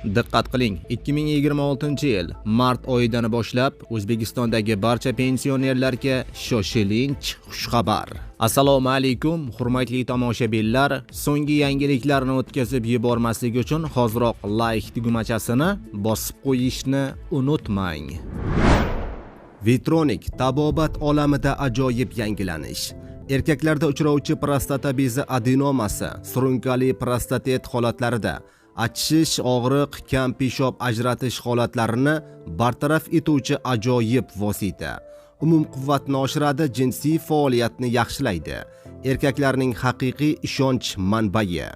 Diqqat qiling, 2026-yil mart oyidan boshlab O'zbekistondagi barcha pensionerlarga shoshilinch xushxabar. Assalomu alaykum, hurmatli tomoshabinlar. So'nggi yangiliklarni o'tkazib yubormaslik uchun hoziroq like tugmachasini bosib qo'yishni unutmang. Vitronik tabobat olamida ajoyib yangilanish. Erkaklarda uchrovchi prostata bezi adenomasi, surunkali prostatit holatlarida achishish, og'riq, kam peshob ajratish holatlarini bartaraf etuvchi ajoyib vosita. Umumquvvatni oshiradi, jinsiy faoliyatni yaxshilaydi. Erkaklarning haqiqiy ishonch manbai.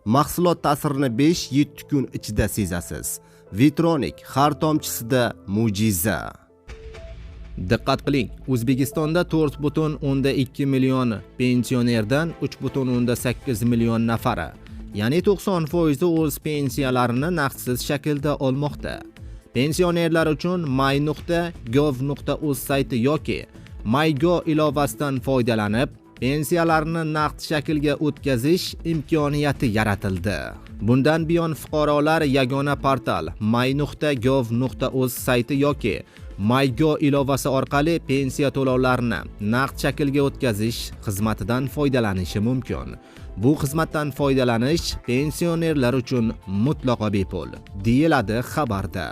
Mahsulot ta'sirini 5-7 kun ichida sezasiz. Vitronik, har tomchisida mo'jiza. Diqqat qiling, O'zbekistonda 4,2 million pensionerdan 3,8 million nafari, ya'ni 90% o'z pensiyalarini naqdsiz shaklda olmoqda. Pensionerlar uchun my.gov.uz sayti yoki MyGo ilovasidan foydalanib, pensiyalarni naqd shaklga o'tkazish imkoniyati yaratildi. Bundan buyon fuqarolar yagona portal my.gov.uz sayti yoki MyGo ilovasi orqali pensiya to'lovlarini naqd shaklga o'tkazish xizmatidan foydalanishi mumkin. Bu xizmatdan foydalanish pensionerlar uchun mutlaqo bepul, deyiladi xabarda.